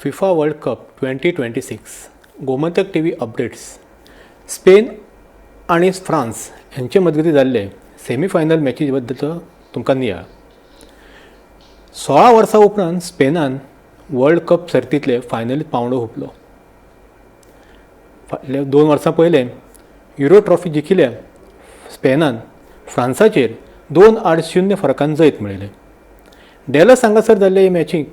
FIFA World Cup 2026, Gomantak TV updates. Spain आनी France हेंचे मजगतीं जाल्ले सेमीफायनल मॅची बद्दलचो तुमकां नियाळ. 16 वर्सां उपरांत स्पेनान वर्ल्ड कप सर्तींतले फायनलीत पांवडो हुपलो. फाटल्या 2 वर्सां पयलें युरो ट्रॉफी जिखिल्ल्या स्पेनान फ्रांसाचेर 2-0 फरकान जैत मेळयलें. डॅलस हांगासर जाल्ले हे मॅचीक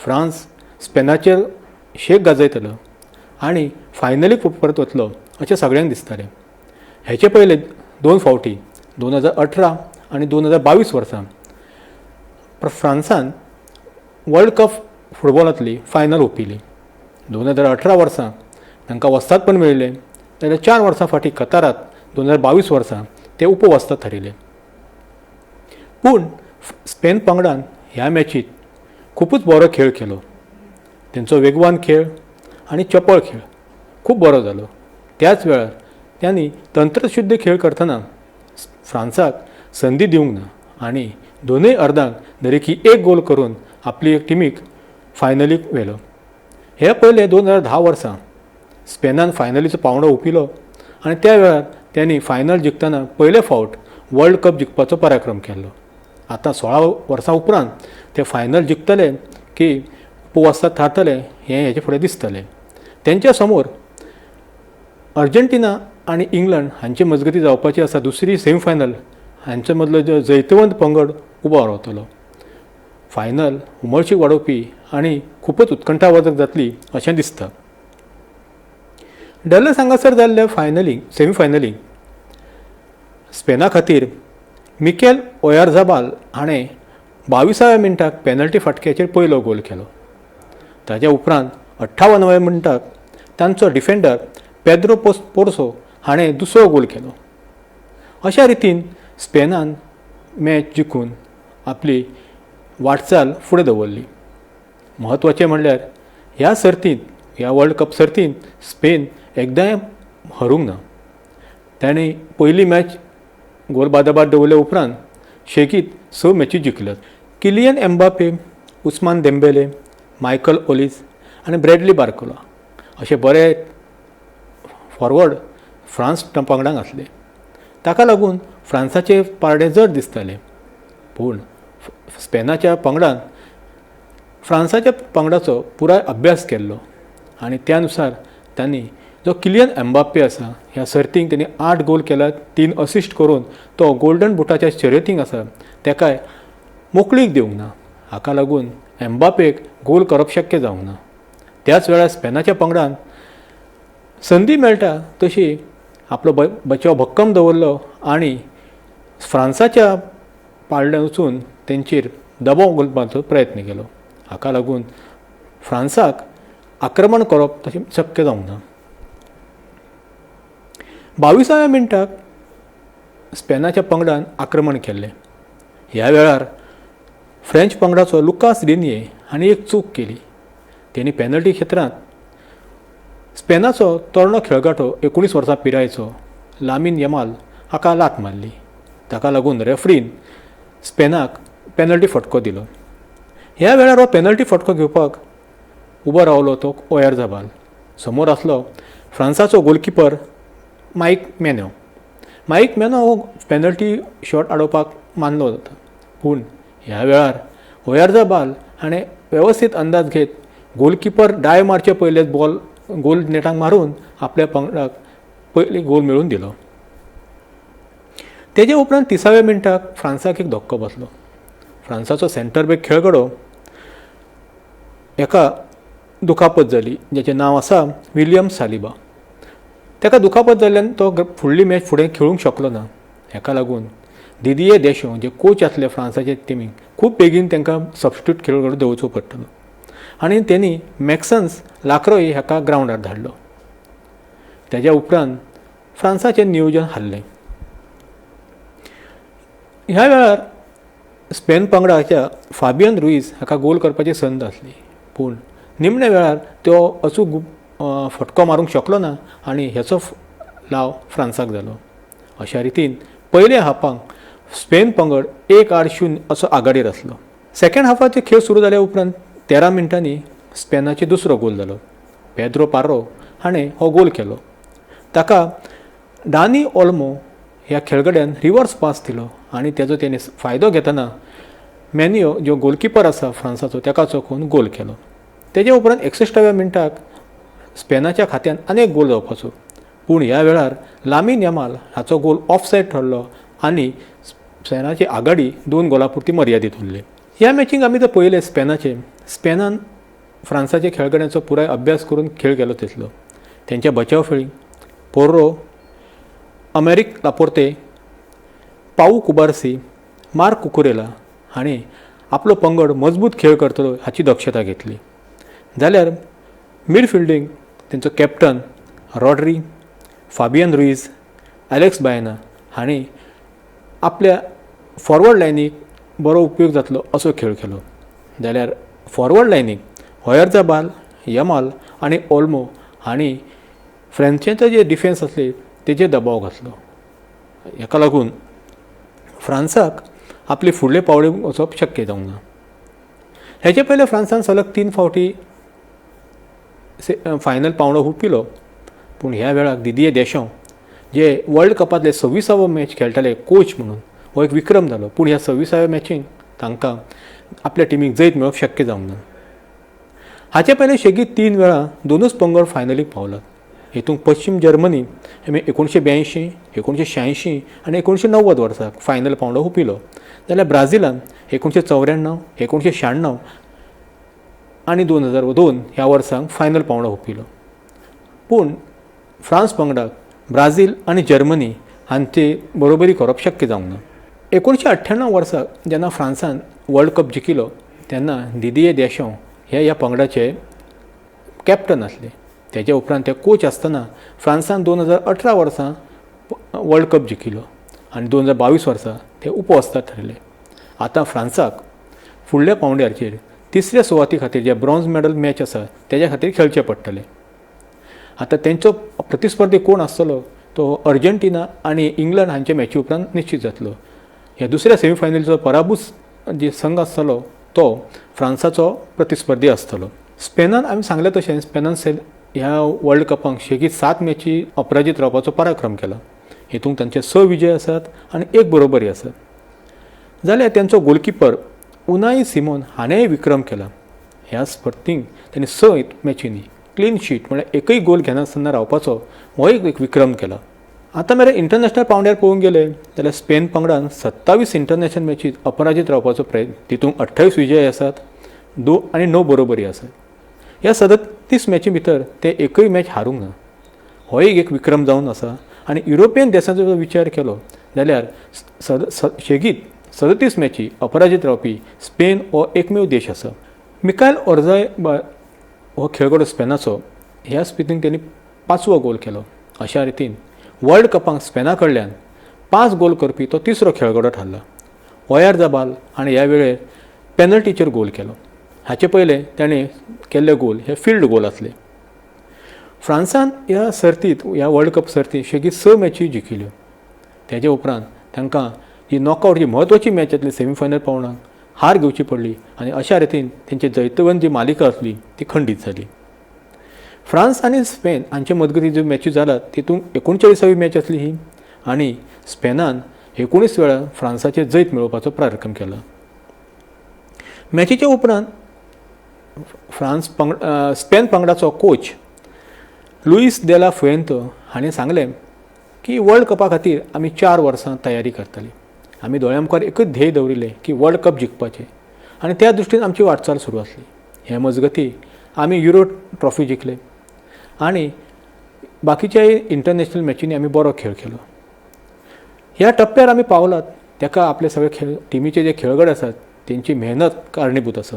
फ्रांस स्पेनाचेर शेक गाजयतलो आनी फायनलीक परत वतलो अशें सगळ्यांक दिसतालें. हेचे पयले दोन फावटी, 2018 आनी 2022 वर्सां फ्रांसान वर्ल्ड कप फुटबॉलांतली फायनल हुपिल्ली. 2018 वर्सां तांकां वस्तादपण मेळिल्लें, जाल्यार 4 वर्सां फाटीं कतारात 2022 वर्सां ते उपवस्ताद थारिल्ले. पूण स्पेन पंगडान ह्या मॅचीत खुबूच बरो खेळ केलो. तेंचो वेगवान खेळ आनी चपळ खेळ खूब बरो जालो. त्याच वेळार त्यांनी तंत्रशुद्ध खेळ करतना फ्रांसाक संदी दिवंक ना आनी दोनूय अर्दांक दरेकी एक गोल करून आपली एक टिमीक फायनलीक व्हेलो. हे पयले 2010 वर्सां स्पेनान फायनलीचो पांवडो हुपिलो आनी त्या वेळार त्यांनी फायनल जिखतना पयले फावट वर्ल्ड कप जिखपाचो पराक्रम केल्लो. आतां 16 वर्सां उपरांत ते फायनल जिखतले की उपवस्ताद थारतले हें हेजे फुडें दिसतलें. तेंच्या समोर अर्जेंटिना आनी इंग्लंड हांचे मजगतीं जावपाची आसा दुसरी सेमीफायनल. हांचे मदलो जो जैतवंत पंगड उबो रावतलो. फायनल उमळशीक वाडोवपी आनी खुबूच उत्कंठावर्धक जातली अशें दिसता. डॅलस हांगासर जाल्ले फायनलीक, सेमीफायनलीक स्पेना खातीर मिकेल ओयारझाबाल हाणें 22व्या मिनटाक पेनल्टी फाटक्याचेर पयलो गोल केलो. ताज्या उपरांत 58व्या मिनटाक तांचो डिफेंडर पेद्रो पोर्सो हाणें दुसरो गोल केलो. अशा रितीन स्पेनान मॅच जिखून आपली वाटचाल फुडें दवरली. म्हत्वाचें म्हणल्यार ह्या सर्तींत, ह्या वर्ल्ड कप सर्तींत स्पेन एकदांय हरूंक ना. ताणें पयली मॅच गोल बादाबाद दवरल्या उपरांत शेगीत स मॅची जिखल्यात. किलियन एम्बापे, उस्मान देंबेले, मायकल ओलिस आनी ब्रॅडली बार्कोला अशे बरे फॉरवर्ड फ्रांस पंगडाक आसले. ताका लागून फ्रांसाचे पारडे जड दिसताले. पूण स्पेनाच्या पंगडान फ्रांसाच्या पंगडाचो पुराय अभ्यास केल्लो आनी त्या नुसार तांणी जो किलियन एम्बाप्पे आसा, ह्या सर्तींक तेणी 8 गोल केला, 3 असिस्ट करून तो गोल्डन बुटाच्या शर्यतींक आसा. तेकाय मोकळीक दिवंक ना. हाका लागून एम्बापेक गोल करप शक्य जावंक ना. त्याच वेळार स्पेनाच्या पंगडान संदी मेळटा तशी आपलो बचाव भक्कम दवरलो आनी फ्रांसाच्या पाळण्यात वचून तेंचेर दबाव घालपाचो प्रयत्न केलो. हाका लागून फ्रांसाक आक्रमण करप तशें शक्य जावंक ना. 22व्या मिनटाक स्पेनाच्या पंगडान आक्रमण केल्लें. ह्या वेळार फ्रेंच पंगडाचो लुकास डिनिये हांणी एक चूक केली. तेणी पेनल्टी क्षेत्रांत स्पेनाचो तरणो खेळगडो, 19 वर्सां पिरायेचो लामीन यमाल हाका लात मारली. ताका लागून रेफ्रीन स्पेनाक पेनल्टी फटको दिलो. ह्या वेळार हो पेनल्टी फटको घेवपाक उबो रावलो तो ओयारझाबाल. समोर आसलो फ्रांसाचो गोलकिपर मायक मेनो. मायक मेनो हो पेनल्टी शॉट आडोवपाक मानलो जाता. पूण ह्या वेळार ओयारझाबाल हाणें वेवस्थीत अंदाज घेत गोलकिपर डाय मारचे पयलेच बॉल गोल नेटाक मारून आपल्या पंगडाक पयली गोल मेळोवन दिलो. तेजे उपरांत 30व्या मिनटाक फ्रांसाक एक धक्को बसलो. फ्रांसाचो सेंटर बॅक खेळगडो हेका दुखापत जाली, जेचें नांव आसा विलियम सालिबा. ताका दुखापत जाल्ल्यान तो फुडली मॅच फुडें खेळूंक शकलो ना. हेका लागून दिदिये देशो जे कोच आसले फ्रांसाचे टिमीक, खूब बेगीन तांकां सबस्टिट्यूट खेळगडो दवरचो पडटलो आनी तेणी मॅक्सन्स लाक्रोय हाका ग्रावंडार धाडलो. तेज्या उपरांत फ्रांसाचें नियोजन हारलें. ह्या वेळार स्पेन पंगडाच्या फाबियन रुईज हाका गोल करपाची संद आसली, पूण निमण्या वेळार तो अचूक फटको मारूंक शकलो ना आनी हेचो लाव फ्रांसाक जालो. अशा रितीन पयल्या हाफाक स्पेन पंगड 1-0 असो आघाडीर आसलो. सेकंड हाफाचे खेळ सुरू जाल्या उपरांत 13 मिनटांनी स्पेनाचे दुसरो गोल जालो. पेद्रो पारो हाणें हो गोल केलो. ताका डानी ओल्मो ह्या खेळगड्यान रिवर्स पास दिलो आनी तेजो तेणे फायदो घेतना मॅनियो जो गोलकिपर आसा फ्रांसाचो ताका चोखून गोल केलो. तेजे उपरांत 61व्या मिनटाक स्पेनाच्या खात्यान आनी एक गोल जावपाचो, पूण ह्या वेळार लामीन यमाल हाचो गोल ऑफसायड ठरलो आनी स्पेनाची आघाडी 2 गोलां पुरती मर्यादीत उरली. ह्या मॅचीक आमी जर पळयलें स्पेनाचे, स्पेनान फ्रांसाच्या खेळगड्यांचो पुराय अभ्यास करून खेळ केलो. तितलो तेंच्या बचाव फळी Porro, Aymeric Laporte, Pau Cubarsi, Marc Cucurella हांणी आपलो पंगड मजबूत खेळ करतलो हाची दक्षता घेतली. जाल्यार मिडफिल्डींग तेंचो captain Rodri, Fabian Ruiz, Alex Baena हांणी आपल्या फॉरवर्ड लायनीक बरो उपयोग जातलो असो खेळ केलो. जाल्यार फॉरवर्ड लायनीक ओयारझाबाल, यमाल आनी ओल्मो हांणी फ्रेंचाचे जे डिफेन्स आसले तेजेर दबाव घातलो. हाका लागून फ्रांसाक आपले फुडले पावळे वचप शक्य जावंक ना. हेचे पयलीं फ्रांसान सलग 3 फावटी फायनल पावंडो हुपिलो, पूण ह्या वेळार दिदिये देशो जे वर्ल्ड कपांतले 26वो मॅच खेळटाले कोच म्हणून हो एक विक्रम जालो. पूण ह्या 26व्या मॅचीन तांकां आपल्या टिमीक जैत मेळप शक्य जावंक ना. हाचे पयलीं शेगीत 3 वेळा दोनूच पंगड फायनलीक पावलात. हितूंत पश्चीम जर्मनी हेमी 1982, 1986 आनी 1990 वर्साक फायनल पावंडो हुपिलो. जाल्यार ब्राझिलान 1994, 1996 आनी 2002 ह्या वर्सांक फायनल पावंडो हुपिलो. पूण फ्रांस पंगडाक ब्राझील आनी जर्मनी हांचे बरोबरी करप शक्य जावंक ना. 1998 वर्सा जेन्ना फ्रांसान वर्ल्ड कप जिखिलो तेन्ना दिदिये देशो हे ह्या पंगडाचे कॅप्टन आसले. तेजे उपरांत ते कोच आसतना फ्रांसान 2018 वर्सा वर्ल्ड कप जिखिलो आनी 2022 वर्सा ते उपवस्ताद थारले. आतां फ्रांसाक फुडल्या पावंड्याचेर तिसऱ्या सुवाती खातीर जे ब्रॉन्ज मेडल मॅच आसा तेज्या खातीर खेळचें पडटलें. आतां तेंचो प्रतिस्पर्धी कोण आसतलो तो अर्जेंटिना आनी इंग्लंड हांचे मॅची उपरांत निश्चीत जातलो. ह्या दुसऱ्या सेमीफायनलीचो पराभूत जे संघ आसतलो तो फ्रांसाचो प्रतिस्पर्धी आसतलो. स्पेनान आमी सांगलें तशें स्पेनान ह्या वर्ल्ड कपाक शेगीत 7 मॅची अपराजीत रावपाचो पराक्रम केला. हितूंत तांचे 6 विजय आसात आनी 1 बरोबरी आसा. जाल्यार तेंचो गोलकिपर उनाई सिमोन हाणेंय विक्रम केला. ह्या स्पर्धींक ताणें 6 मॅचींनी क्लीन शीट म्हळ्यार एकय गोल घेनासतना रावपाचो हो एक विक्रम केला. आतां मेरेन इंटरनॅशनल पावंड्यार पळोवंक गेले जाल्यार स्पेन पंगडान 27 इंटरनॅशनल मॅचीत अपराजीत रावपाचो प्रयत्न, तितूंत 28 विजय आसात, 2 आनी 9 बरोबरी आसात. ह्या 37 मॅची भितर ते एकय मॅच हारूंक ना, होय एक विक्रम जावन आसा. आनी युरोपियन देशांचो जर विचार केलो जाल्यार शेगीत 37 मॅची अपराजीत रावपी स्पेन हो एकमेव देश आसा. मिकायल ओर्जाय हो खेळगडो स्पेनाचो ह्या स्पर्धेंत तेणी 5वो गोल केलो. अशा रितीन वर्ल्ड कपाक स्पेना कडल्यान 5 गोल करपी तो तिसरो खेळगडो थारला. ओयारझाबाल हाणें ह्या वेळेर पेनल्टीचेर गोल केलो. हाचे पयलें ताणें केल्ले गोल हे फिल्ड गोल आसले. फ्रांसान ह्या सर्तींत, ह्या वर्ल्ड कप सर्तींत शेगीत 6 मॅची जिखिल्यो. तेजे उपरांत तांकां ही नॉकआवट ही म्हत्वाची मॅच जातली सेमीफायनल पावंड्याक हार घेवची पडली आनी अशा रितीन तेंची जैतवंत जी मालिका आसली ती खंडीत जाली. फ्रांस आनी स्पेन हांचे मजगतीं ज्यो मॅची जाल्यात तितूंत 39वी मॅच आसली ही आनी स्पेनान 19 वेळा फ्रांसाचेर जैत मेळोवपाचो पराक्रम केला. मॅचीच्या उपरांत फ्रांस पंगड स्पेन पंगडाचो कोच लुईस देला फुएंत हाणें सांगलें की वर्ल्ड कपा खातीर आमी 4 वर्सां तयारी करताली. आमी दोळ्या मुखार एकच ध्येय दवरिल्लें की वर्ल्ड कप जिखपाचें आनी त्या दृश्टीन आमची वाटचाल सुरू आसली. हे मजगती आमी युरो ट्रॉफी जिखले आनी बाकीच्याय इंटरनॅशनल मॅचींनी आमी बरो खेळ केलो. ह्या टप्प्यार आमी पावलात ताका आपले सगळे खेळ टिमीचे जे खेळगडे आसात तेंची मेहनत कारणीभूत आसा.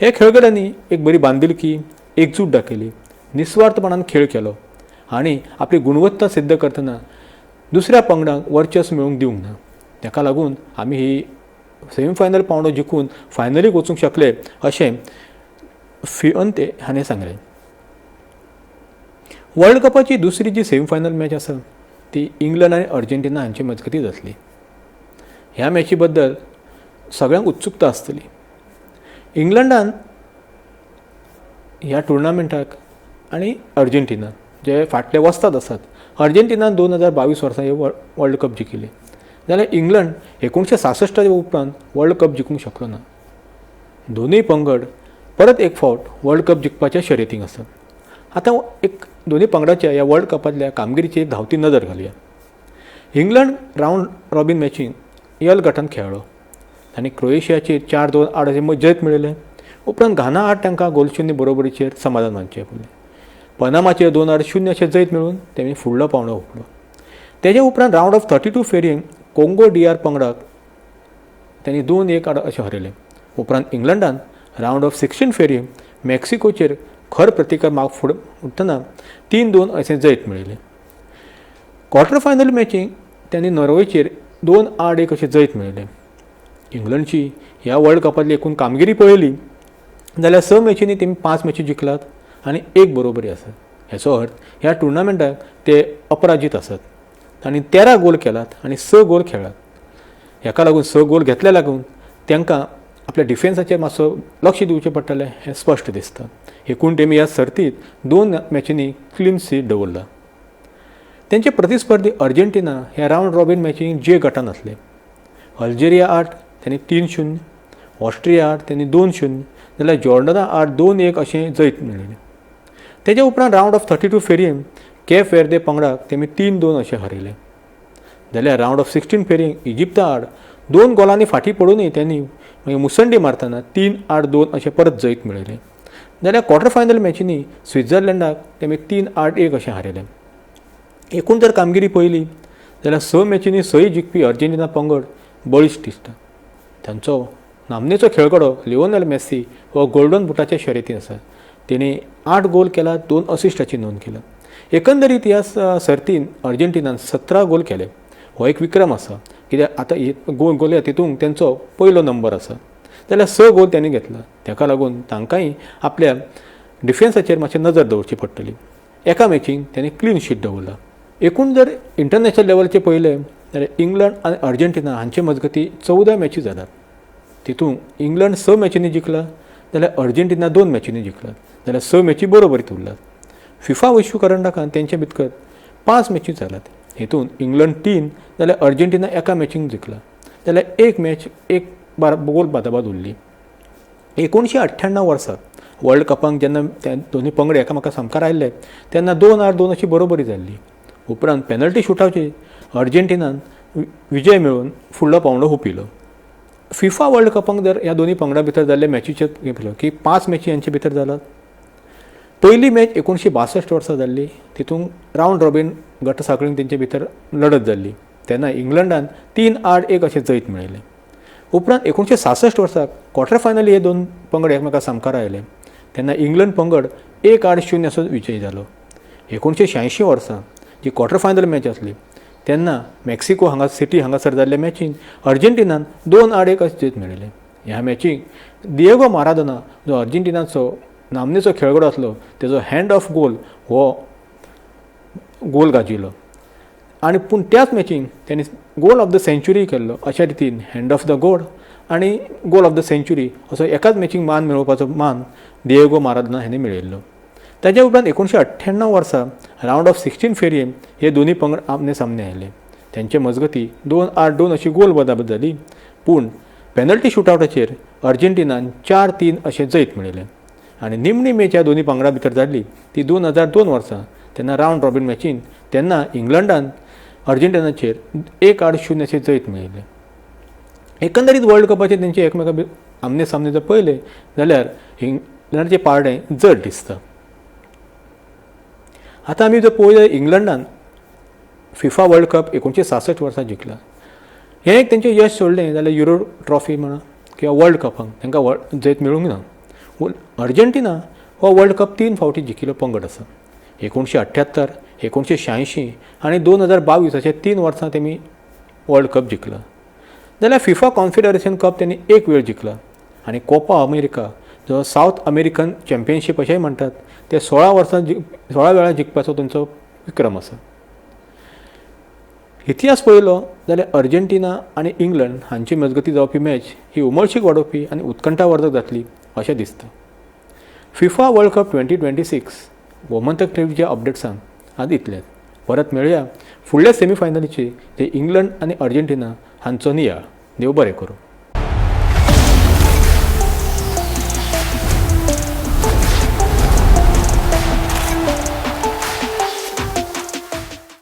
हे खेळगड्यांनी एक बरी बांदिलकी, एकजूट दाखयली, निस्वार्थपणान खेळ केलो आनी आपली गुणवत्ता सिद्ध करतना दुसऱ्या पंगडाक वर्चस्व मेळोवंक दिवंक ना. ताका लागून आमी ही सेमीफायनल पावंडो जिखून फायनलीक वचूंक शकले अशें फिअंते हाणें सांगलें. वर्ल्ड कपाची दुसरी जी सेमीफायनल मॅच आसा ती इंग्लंड आनी अर्जेंटिना हांचे मजगतीं जातली. ह्या मॅची बद्दल सगळ्यांक उत्सुकता आसतली. इंग्लंडान ह्या टुर्नामेंटाक आनी अर्जेंटिना जे फाटले वस्ताद आसात. अर्जेंटिनान 2022 वर्सा हे वर्ल्ड कप जिखिल्ले, जाल्यार इंग्लंड 1966 उपरांत वर्ल्ड कप जिखूंक शकलो ना. दोनूय पंगड परत एक फावट वर्ल्ड कप जिखपाच्या शर्यतीक आसात. आतां एक दोनूय पंगडाच्या ह्या वर्ल्ड कपांतल्या कामगिरीचेर धांवती नदर घालया. इंग्लंड रावंड रॉबीन मॅचीन यल गटांत खेळ्ळो. तांणी क्रोएशियाचेर 4-2 आड अशें जैत मेळयलें. उपरांत घाना आड तांकां गोल शुन्य बरोबरीचेर समाधान मानचें पडलें. पनामाचेर 2-0 अशें जैत मेळून तेमी फुडलो पांवडो हुपलो. तेजे उपरांत रावंड ऑफ 32 फेरयेन कोंगो DR पंगडाक तांणी 2-1 आड अशें हरयलें. उपरांत इंग्लंडान रावंड ऑफ 16 फेरयेन मॅक्सिकोचेर खर प्रतिकार माग फुडें उरतना 3-2 अशें जैत मेळयलें. क्वॉर्टर फायनल मॅचीक तांणी नॉर्वेचेर 2-1 अशें जैत मेळयलें. इंग्लंडची ह्या वर्ल्ड कपांतली एकूण कामगिरी पळयली जाल्यार 6 मॅचींनी तेमी 5 मॅची जिखलात आनी 1 बरोबरी आसा. हेचो अर्थ ह्या टुर्नामेंटाक ते अपराजीत आसात. तांणी 13 गोल केलात आनी 6 गोल खेळ्ळात. हेका लागून 6 गोल घेतल्या लागून तांकां आपल्या डिफेन्साचेर मातसो लक्ष दिवचें पडटलें हें स्पश्ट दिसता. एकूण तेमी ह्या सर्तींत 2 मॅचींनी क्लीन शीट दवरला. तेंचे प्रतिस्पर्धी अर्जेंटिना ह्या रावंड रॉबीन मॅचींत जे गटान आसले. अल्जेरिया आड तांणी 3-0, ऑस्ट्रिया आड तांणी 2-0, जाल्यार जॉर्डना आड 2-1 अशें जैत मेळयलें. तेजे उपरांत रावंड ऑफ 32 फेरयेन केप वेर्दे पंगडाक तेमी 3-2 अशें हरयलें. जाल्यार रावंड ऑफ 16 फेरयेन इजिप्ता आड 2 गोलांनी फाटीं पडुनूय त्यांनी मागीर मुसंडी मारतना 3-2 अशें परत जैत मेळयलें. जाल्यार क्वॉर्टर फायनल मॅचींनी स्वित्झर्लंडाक तेमी 3-1 अशें हारयलें. एकूण जर कामगिरी पळयली जाल्यार 6 मॅचींनी 6 जिखपी अर्जेंटिना पंगड बळिश्ट दिसता. तांचो नामनेचो खेळगडो लिओनेल मेस्सी हो गोल्डन बुटाच्या शर्यतीन आसा. तेणी 8 गोल केला, 2 असिस्टाची नोंद केला. एकंदरीत ह्या सर्तीन अर्जेंटिनान 17 गोल केले. हो एक विक्रम आसा, कित्याक आतां गोल गोल तितूंत तेंचो पयलो नंबर आसा. जाल्यार 6 गोल त्यांनी घेतला. ताका लागून तांकांय आपल्या डिफेन्साचेर मातशी नजर दवरची पडटली. एका मॅचीन त्यांनी क्लीन शीट दवरला. एकूण जर इंटरनॅशनल लेवलाचेर पळयलें जाल्यार इंग्लंड आनी अर्जेंटिना हांचे मजगती 14 मॅची जाल्यात. तितूंत इंग्लंड 6 मॅचींनी जिखला, जाल्यार अर्जेंटिना 2 मॅचींनी जिखला, जाल्यार 6 मॅची बरोबरीत उरल्यात. फिफा वैश्वीक करंडकान तेंचे भितर 5 मॅची जाल्यात. हितून इंग्लंड 3 जाल्यार अर्जेंटिना 1 मॅचीन जिखला, जाल्यार 1 मॅच 1 गोल बादाबाद उरली. 1998 वर्सा वर्ल्ड कपाक जेन्ना ते दोनूय पंगड एकामेका सामकार आयिल्ले तेन्ना 2-2 अशी बरोबरी जाल्ली. उपरांत पेनल्टी शुटआवटचेर अर्जेंटिनान विजय मेळोवन फुडलो पांवडो हुपिलो. फिफा वर्ल्ड कपाक जर ह्या दोनूय पंगडां भितर जाल्ले मॅचीचेर पळयलो की 5 मॅची हांचे भितर जाल्यात. पयली मॅच 1962 वर्सा जाल्ली. तितूंत रावंड रॉबीन गट साखळीन तेंचे भितर लडत जाल्ली. तेन्ना इंग्लंडान 3-1 अशें जैत मेळयलें. उपरांत 1966 वर्सा क्वॉर्टर फायनली हे दोन पंगड एकामेका सामकार आयले तेन्ना इंग्लंड पंगड 1-0 असो विजयी जालो. 1986 वर्सा जी क्वॉर्टर फायनल मॅच आसली तेन्ना मेक्सिको हांगा सिटी हांगासर जाल्ले मॅचीन अर्जेंटिनान 2-1 अशें जैत मेळयलें. ह्या मॅचीक दिएगो मारादोना जो अर्जेंटिनाचो नामनेचो खेळगडो आसलो तेजो हँड ऑफ गोल हो गोल गाजयलो आनी पूण त्याच मॅचीन तेणी गोल ऑफ the century केल्लो. अशा रितीन हँड ऑफ the गोल आनी गोल ऑफ the century असो एकाच मॅचीक मान मेळोवपाचो मान दिएगो मारादोना हाणें मेळयल्लो. ताज्या उपरांत 1998 वर्सा रावंड ऑफ 16 फेरयेन हे दोनूय पंगड आमने सामने आयले. तेंचे मजगती 2-2 अशी गोल बदाबद जाली, पूण पेनल्टी शुटआवटाचेर अर्जेंटिनान 4-3 अशें जैत मेळयलें. आनी निमणी मॅच ह्या दोनूय पंगडां भितर जाल्ली ती 2002 वर्सा तेन्ना रावंड रॉबीन मॅचीन तेन्ना इंग्लंडान अर्जेंटिनाचेर 1-0 अशें जैत मेळयलें. एकंदरीत वर्ल्ड कपाचेर तेंचे एकमेका आमने सामने जर पळयलें जाल्यार इंग्लंडाचें पारडें जड दिसता. आतां आमी जर पळोवया इंग्लंडान फिफा वर्ल्ड कप 1966 वर्सा जिखला. हें एक तेंचें यश सोडलें जाल्यार युरो ट्रॉफी म्हणा किंवा वर्ल्ड कपाक तांकां जैत मेळूंक ना. अर्जेंटिना हो वर्ल्ड कप 3 फावटी जिखिल्लो पंगड आसा. 1978, 1986 आनी 2022 अशे 3 वर्सां तेमी वर्ल्ड कप जिखला. जाल्यार फिफा कॉन्फेडरेशन कप तेणी 1 वेळ जिखला आनी कोपा अमेरिका जो सावथ अमेरिकन चॅम्पियनशीप अशेंय म्हणटात ते 16 वर्सां 16 वेळा जिखपाचो तांचो विक्रम आसा. इतिहास पळयलो जाल्यार अर्जेंटिना आनी इंग्लंड हांचे मजगती जावपी मॅच ही उमळशीक वाडोवपी आनी उत्कंठावर्धक जातली अशें दिसता. FIFA World Cup 2026 Gomantak ट्रिपच्या अपडेट्सांक आज इतलेंच. परत मेळया फुडल्या सेमीफायनलीची, जे इंग्लंड आनी अर्जेंटिना हांचो नियाळ. देव बरें करूं.